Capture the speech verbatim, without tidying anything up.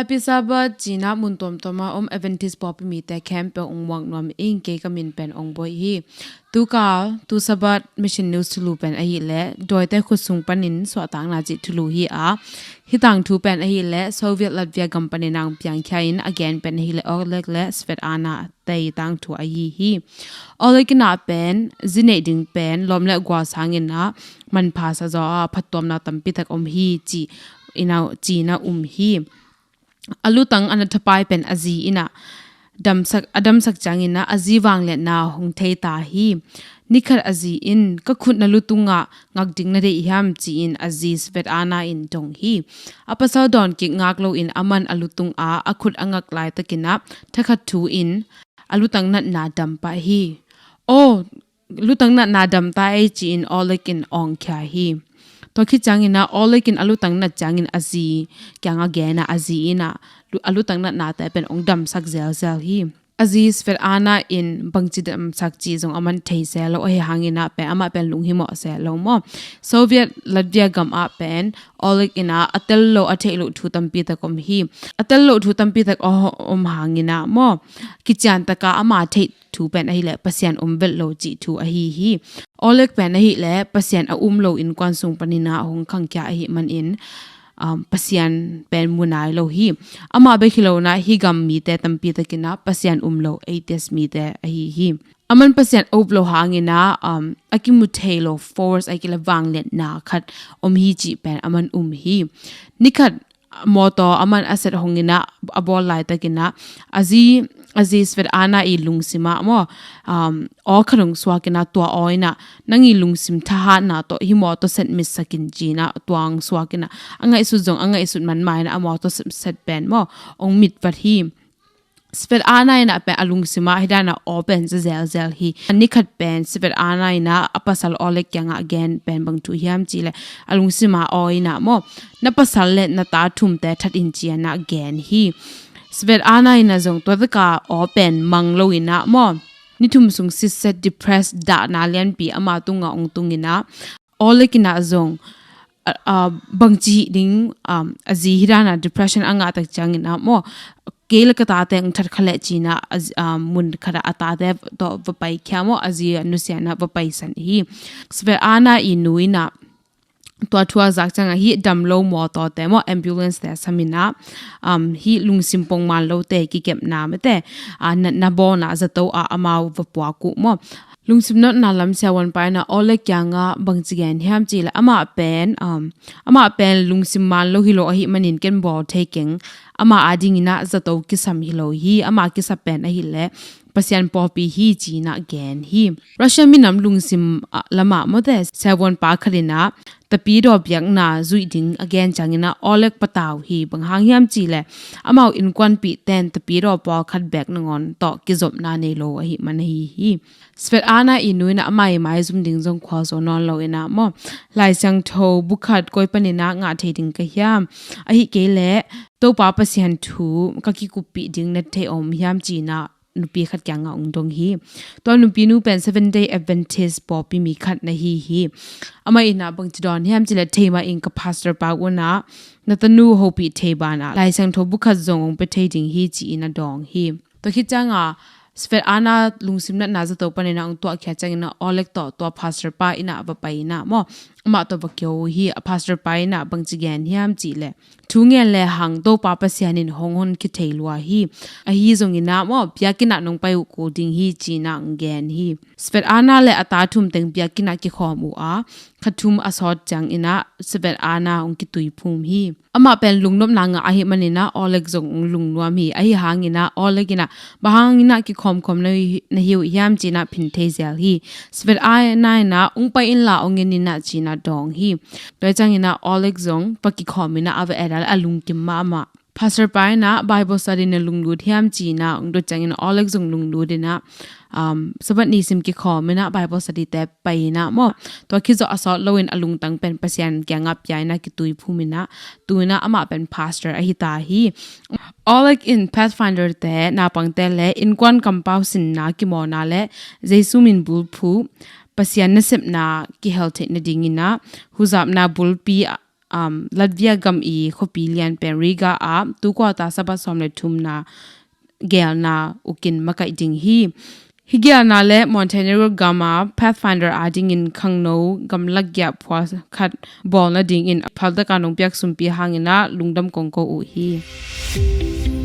Happy Sabbath ci-in ah mun tuamtuam ah om Adventist pawlpi mite khempeuh hong muak nuam ing. Kei ka min pen Ong Bawi hi. Tukal, tu Sabbath Mission News thulu pen ahih leh dawite khut sung panin suahtakna cih thulu hi a, hih tangthu pen ahih leh Soviet Latvia gam panin ah hong piangkhia in a gen pen ahih leh Oleg le Svetlana te tangthu ahi hi. Oleg in ah pen zi neih ding pen lawm le gual sangin ah manpha sa zaw a, phattuamna tampi tak om hi ci-in ah, ci-in ah um hi. A lutang a na thapai pen a zi in ah damsak, a damsak ciangin ah a zi vangliatna hong thei ta hi. Nikhat a zi in, "Ka khut na lutungah ngak ding na deih hiam?" ci-in a zi Svetlana in dong hi. A pasal dawn kik ngak loin aman a lutung ah a khut a ngak laitakin ah thakhat thu in a lutang natna dam pah hi. "Aw, lutang natna dam ta ei," ci-in Oleg in awngkhia hi. Tua khit ciangin ah Oleg in a lutang nat ciangin a zi kiangah gen a, a zi in ah lu-, a lutang natnate pen hong damsak zelzel hi. A zi Svetlana in bangci damsak cih zong aman thei se lo, ahi hangin ah pen amah pen lunghimawh se lo maw. Soviet Latvia gam ah pen Oleg in ah a tel lo a theih loh thu tampi tak om hi. A tel loh thu tampi tak om hangin ah maw, kician taka ama theih thu pen ahih leh Pasian om vet lo cih thu ahi hi. Oleg pen ahih leh Pasian a um lo innkuan sung panin ah hong khangkhia ahih manin, um, Pasian pen mu nai lo hi. Amah bek hi lo in ah hih gam mite tampi takin ah Pasian um lo atheist mite ahi hi. Aman Pasian a up lo hangin ah, um, a kimu thei lo force, a kila vangliatna khat om hi cih pen aman um hi. Nikhat mawtaw aman a set hongin ah a bawl laitakin ah a zi, a zi Svetlana i lungsim ah maw, um, aw khat hong suakin ah tua aw in ah nang i lungsim thahatna tawh hih mawtaw set mitsak in ci-in ah tua hong suakin ah a ngaihsut zong a ngaihsut manmah in ah a mawtaw set, set pen maw hong mitvat hi. Svetlana in ah pen a lungsim ah hih dan a aw pen za zelzel hi. A nikhat pen Svetlana in ah a pasal Oleg kiangah a gen pen bang thu hiam cih leh a lungsim ah aw in ah maw, "Na pasal le na ta thumte that in," ci-in ah gen hi. Svetlana in ah zong tua taka aw pen mang loin ah maw, ni thum sung sitset, depressed, dahna lianpi ama tungah hong tungin ah Oleg in ah zong, a, a, bangci hih ding, um, a zi hih dan a depression a ngah tak ciangin ah maw, "Kei le ka tate hong that kha leh," ci-in ah a zi, um, mun khat ah a tate tawh va paikhia maw, a zi a nusia in ah va paisan hi. Svetlana i nu in ah tua thu a zak ciangah hih dam lo mawtawte maw, ambulance te sam in ah, um, hih lungsim pongman lote kikepna mate, a, na, na bawlna zato ah amau va puak uh maw. Lungsim natna lam siavuanpa in ah Oleg kiangah bangci gen hiam cih leh amah pen, um, amah pen lungsim man lo hi lo ahih manin ken bawl thei keng. Ama adingin ah zato kisam hi lo hi. Ama kisap pen ahih leh Pasian pawlpi hi ci-in ah gen hi. Russia minam lungsim, ah, lamah mawte siavuanpa khat in ah tapidaw biakna zuih ding a gen ciangin ah Oleg patau hi. Bang hang hiam cih leh amau innkuanpihte in tapidaw pawlkhat beek nangawn tawh kizopna nei lo ahih man ahi hi. Svetlana i nu in ah ama i maizum ding zong khualzo nawn loin ah maw, "Lai Siangtho bu khat koi panin ah ngah thei ding ka hiam? Ahih kei leh Topa Pasian thu ka kikuppih ding na thei om hiam?" ci-in ah nupi khat kiangah hong dong hi. Tua nupi nu pen Seventh Day Adventist pawlpi mi khat na hi hi. Amah in ah bangci dawn hiam cih leh, "Thei mah ing, ka pastor pa un ah na tanu hopih thei banah Lai Siangtho bu khat zong hong pia thei ding hi," ci-in a dawng hi. Tua khit ciangah Svetlana lungsim natna zato panin ah hong tuahkhia ciangin ah Oleg tawh tua pastor pa in ah va pai in ah maw, amah tawh va kio hi. A pastor pa in ah bangci gen hiam cih leh, "Thu ngen lehang Topa Pasian in hong honkhia thei lua hi. Ahi zongin ah maw, biakinn ah nong pai uh kul ding hi," ci-in ah hong gen hi. Svetlana le a ta thum teng biakinn ah kikhawm uh a, kha thum a sawt ciangin ah Svetlana hong kituiphum hi. Amah pen lungnopna ngah ahih manin ah Oleg zong hong lungnuam hi. Ahi hangin ah Oleg in ah, "Bang hangin ah kikhawmkhawm na hi, na hi uh hiam?" ci-in ah phin thei zel hi. Svetlana in ah, "Hong pai inla hong en in ah," ci-in ah dawng hi. Tua ciangin ah Oleg zong va kikhawm in ah a va et a, a lungkim mahmah. Pastor pa in ah, "Bible study na lunglut hiam?" ci-in ah hong dot ciangin Oleg zong lunglut in ah, um, Sabbath nisim kikhawm in ah Bible study te pai in ah maw, tua khit zawh a sawt loin a lungtang pen Pasian kiangah pia in ah kituiphum in ah, tu-in ah amah pen pastor ahi ta hi. Oleg in Pathfinder te, naupangte le innkuan kampau sinna kimawlna le Jesu min bulphuh, Pasian nasepna kihel theih nadingin ah huzapna bulpi a, um, Latvia gam i khuapi lian pen Riga ah tu quarter Sabbath sawm le thumna geelna ukin makaih ding hi. Hih geelna le Montenegro gam a Pathfinder adingin khangno gamlak giah phual khat bawl nadingin phaltak a nong piak sumpi hangin ah lungdam kong ko uh hi.